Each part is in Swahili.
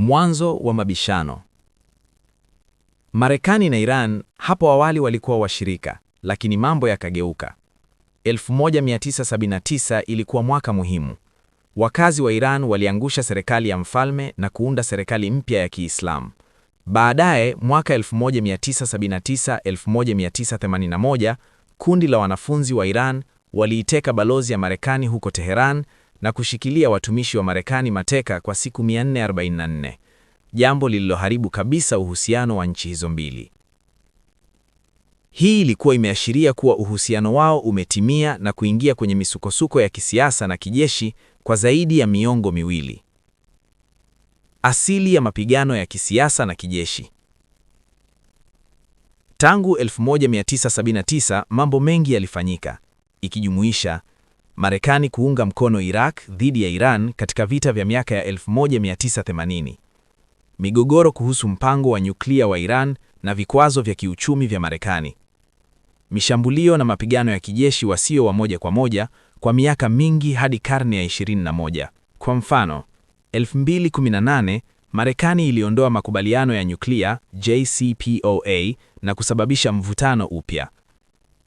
Mwanzo wa mabishano. Marekani na Iran hapo awali walikuwa washirika, lakini mambo yakageuka. 1979 ilikuwa mwaka muhimu. Wakazi wa Iran waliangusha serikali ya mfalme na kuunda serikali mpya ya Kiislamu. Baadaye, mwaka 1979-1981, kundi la wanafunzi wa Iran waliiteka balozi ya Marekani huko Teheran na kushikilia watumishi wa Marekani mateka kwa siku 444, jambo lililoharibu kabisa uhusiano wa nchi hizo mbili. Hii ilikuwa imeashiria kuwa uhusiano wao umetimia na kuingia kwenye misukosuko ya kisiasa na kijeshi kwa zaidi ya miongo miwili. Asili ya mapigano ya kisiasa na kijeshi. Tangu 1979 mambo mengi yalifanyika, ikijumuisha Marekani kuunga mkono Iraq dhidi ya Iran katika vita vya miaka ya 1980, migogoro kuhusu mpango wa nyuklia wa Iran na vikwazo vya kiuchumi vya Marekani, mishambulio na mapigano ya kijeshi wasio wa moja kwa moja kwa miaka mingi hadi karne ya 21. Kwa mfano, 2018 Marekani iliondoa makubaliano ya nyuklia JCPOA na kusababisha mvutano upya.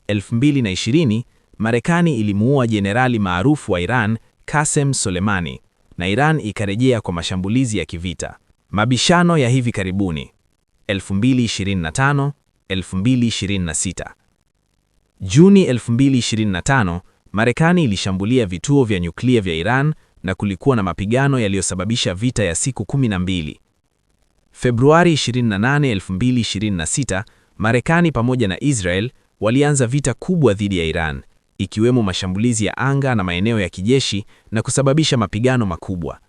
2020 Marekani ilimuua jenerali maarufu wa Iran Qasem Soleimani na Iran ikarejea kwa mashambulizi ya kivita. Mabishano ya hivi karibuni 2025, 2026. Juni 2025, Marekani ilishambulia vituo vya nyuklia vya Iran na kulikuwa na mapigano yaliyosababisha vita ya siku 12. Februari 28, 2026, Marekani pamoja na Israel walianza vita kubwa dhidi ya Iran, ikiwemo mashambulizi ya anga na maeneo ya kijeshi na kusababisha mapigano makubwa.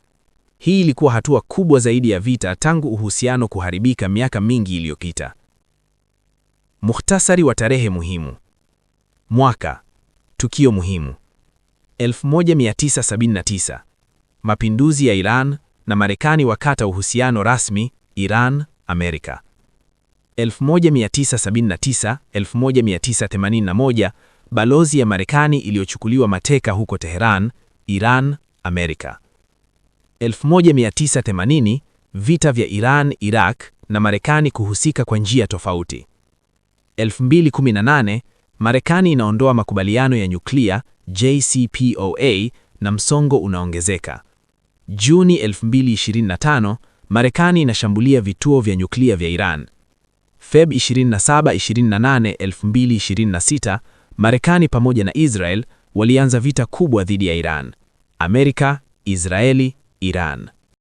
Hii ilikuwa hatua kubwa zaidi ya vita tangu uhusiano kuharibika miaka mingi iliyopita. Mukhtasari wa tarehe muhimu. Mwaka: tukio muhimu 1979, mapinduzi ya Iran na Marekani wakata uhusiano rasmi Iran Amerika. 1979 1981, balozi ya Marekani iliyochukuliwa mateka huko Teheran, Iran Amerika. 1980, vita vya Iran Iraq na Marekani kuhusika kwa njia tofauti. 2018, Marekani inaondoa makubaliano ya nyuklia JCPOA na msongo unaongezeka. Juni 2025, Marekani inashambulia vituo vya nyuklia vya Iran. Feb 27 28, 2026, Marekani pamoja na Israel walianza vita kubwa dhidi ya Iran. Amerika, Israeli, Iran.